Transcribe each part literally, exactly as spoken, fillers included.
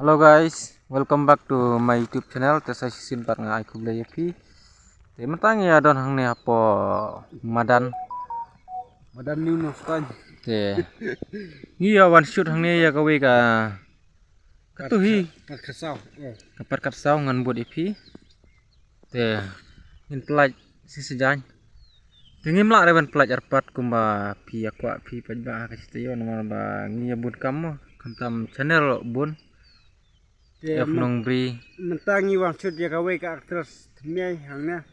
Hello guys, welcome back to my YouTube channel. Te sa shisien pat nga ai khublei ïa phi. Te mynta ngi ïa don hangne hapoh madan. Madan New Nongstoiñ. Te ngi ïa wan shoot hangne ïa kawei ka, ka tu hi. Pat khatsaw. Eh. Ka pat khatsaw ngan bud ïa phi. Te ngin pynlait shi sijaiñ. Te ngim lah re ban pynlait arpad kumba phi ïa kwah phi paidbah ha ka shi taïew namar ba ngi ïa bun kam mo, khamtam channel ruh bun. Te F myn- Nongbri. Mynta ngi wan shoot ïa kawei ka actress thymmai hangne.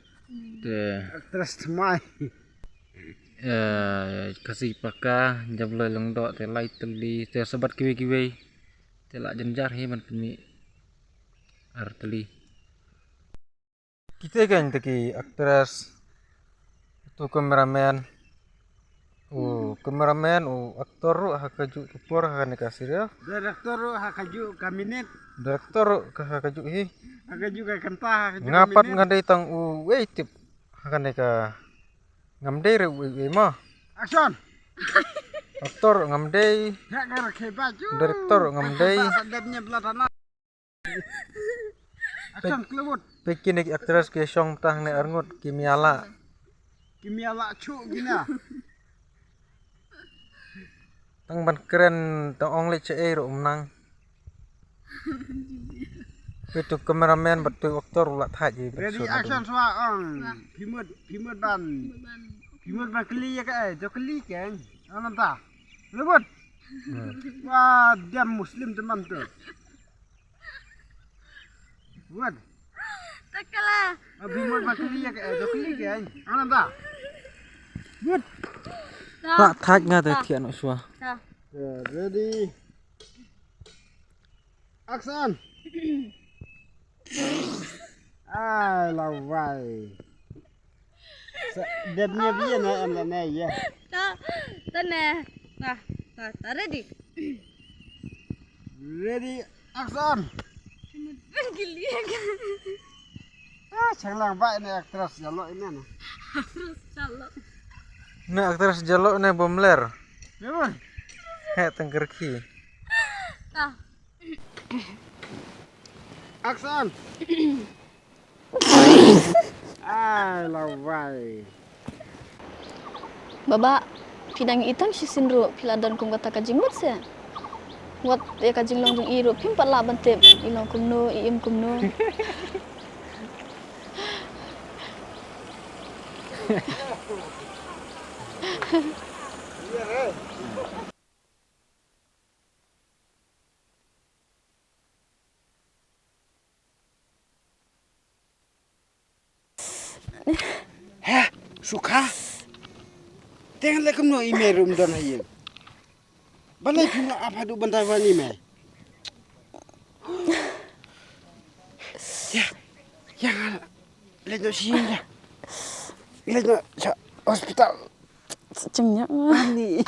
Te actress thymmai. Eh, Khasi Paka, Jabloi Lyngdoh, te lai tylli, te sa bad kiwei kiwei. Te lah jynjar hi ban pynmih ar tylli. Kita kan te ki actress, tu cameraman. U cameraman, u actor ruh ha kajuh ka por ha kane ka serial. Director ruh ha kajuh ka minit. Director ruh ka ha kajuh hi. Ha kajuh ka kynta, ha kajuh ka minit. Nga pat nga dei tang uwei tip ha kane ka, ngam dei re uwei uwei mo. Action. Actor ngam dei. Director ngam dei. Action, khlem bud. Peit kine ki actress ki shong tang ne arngut, kim ïa lah. Kim ïa lah shuh kine. Tang ban kren, tang ong leit shaei ruh ym nang. Peit tu cameraman bad tu actor u la thait ïa. Ready, action, shuwa ong. Phi mut, phi mut ban. Phi mut ban kylli ïa kaei, to kylli keiñ. Ong nangta. Khlem bud. Hmm. Wah, diam Muslim teman tu. Bud. Takala. Abi mut ba kylli ïa ka, eh, to kylli ka, eh. Ana ba. Bud. Ta. Ta thaj nga ta thiah noh shuwa. Ta. Yeah, ready. Action. Ai, lawai. Sa, dep nia bia na em la na ya. Ta, ta ne. Ta, ta, ta, ready. Ready, action. Gili. Ah, chang lang bai ne actress jalo ina na. Actress jalo. Ne actress jalo ne bomler. Ya, bun. He tengker ki. Ta. Action. Ai, lawai. Baba, phi dang ithuh shisien ruh, phi la don kum kata ka jingmut se. Wat ïa ka jinglong jong i ruh, phim pat lah ban tip, i long kumno, i im kumno. He, Sukha. Teng le kumno i mei ruh ym don ha ïing. Balei phim la ap haduh ban tai wan i mei. Ya, ya nga leit noh sha ïing ya. Leit noh sha hospital. Chim ñiah nga. Ani.